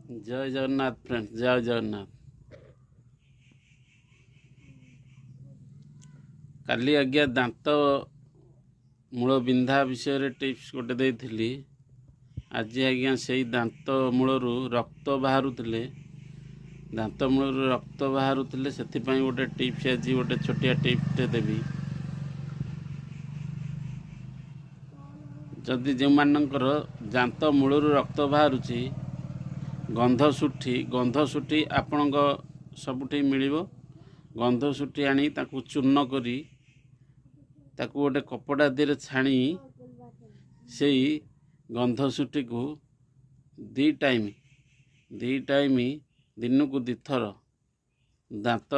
ଜୟ Jagannath friend, ଜୟ ଜଗନ୍ନାଥ। କାଲି ଆଜ୍ଞା ଦାନ୍ତ ମୂଳ ବିନ୍ଧା ବିଷୟରେ ଟିପ୍ସ ଗୋଟେ ଦେଇଥିଲି। ଆଜି ଆଜ୍ଞା ସେଇ ଦାନ୍ତ ମୂଳରୁ ରକ୍ତ ବାହାରୁଥିଲେ, ଦାନ୍ତ ମୂଳରୁ ରକ୍ତ ବାହାରୁଥିଲେ, ସେଥିପାଇଁ ଗୋଟେ ଟିପ୍ସ, ଆଜି ଗୋଟେ ଛୋଟିଆ ଟିପ୍ସଟେ ଦେବି। ଯଦି ଯେଉଁମାନଙ୍କର ଦାନ୍ତ ମୂଳରୁ ରକ୍ତ ବାହାରୁଛି, ଗନ୍ଧଶୁଣ୍ଠି, ଗନ୍ଧଶୁଣ୍ଠି ଆପଣଙ୍କ ସବୁଠି ମିଳିବ। ଗନ୍ଧଶୁଣ୍ଠି ଆଣି ତାକୁ ଚୂର୍ଣ୍ଣ କରି ତାକୁ ଗୋଟେ କପଡ଼ା ଦେହରେ ଛାଣି ସେଇ ଗନ୍ଧଶୁଣ୍ଠିକୁ 2 ଟାଇମ୍, 2 ଟାଇମ୍, ଦିନକୁ 2ଥର ଦାନ୍ତ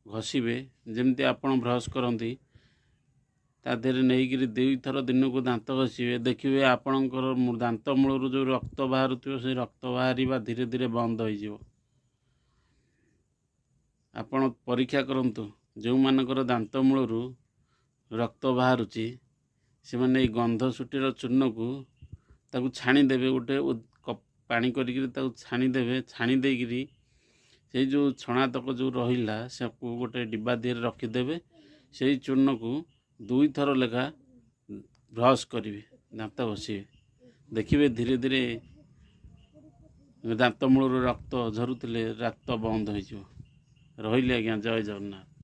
ଘଷିବେ। ଯେମିତି ଆପଣ ବ୍ରସ୍ କରନ୍ତି, ତା ଦେହରେ ନେଇକରି 2ଥର ଦିନକୁ ଦାନ୍ତ ଘଷିବେ। ଦେଖିବେ ଆପଣଙ୍କର ଦାନ୍ତ ମୂଳରୁ ଯେଉଁ ରକ୍ତ ବାହାରୁଥିବ, ସେଇ ରକ୍ତ ବାହାରିବା ଧୀରେ ଧୀରେ ବନ୍ଦ ହୋଇଯିବ। ଆପଣ ପରୀକ୍ଷା କରନ୍ତୁ, ଯେଉଁମାନଙ୍କର ଦାନ୍ତ ମୂଳରୁ ରକ୍ତ ବାହାରୁଛି, ସେମାନେ ଏଇ ଗନ୍ଧଶୁଣ୍ଠିର ଚୂର୍ଣ୍ଣକୁ ତାକୁ ଛାଣିଦେବେ, ଗୋଟେ ପାଣି କରିକିରି ତାକୁ ଛାଣିଦେବେ। ଛାଣି ଦେଇକିରି ସେଇ ଯେଉଁ ଛଣାତକ ଯେଉଁ ରହିଲା, ତାକୁ ଗୋଟେ ଡିବା ଦେହରେ ରଖିଦେବେ। ସେଇ ଚୂର୍ଣ୍ଣକୁ 2ଥର ଲେଖା ବ୍ରସ୍ କରିବେ, ଦାନ୍ତ ଘଷିବେ। ଦେଖିବେ ଧୀରେ ଧୀରେ ଦାନ୍ତ ମୂଳରୁ ରକ୍ତ ଝରୁଥିଲେ ରକ୍ତ ବନ୍ଦ ହୋଇଯିବ। ରହିଲି ଆଜ୍ଞା, ଜୟ ଜଗନ୍ନାଥ।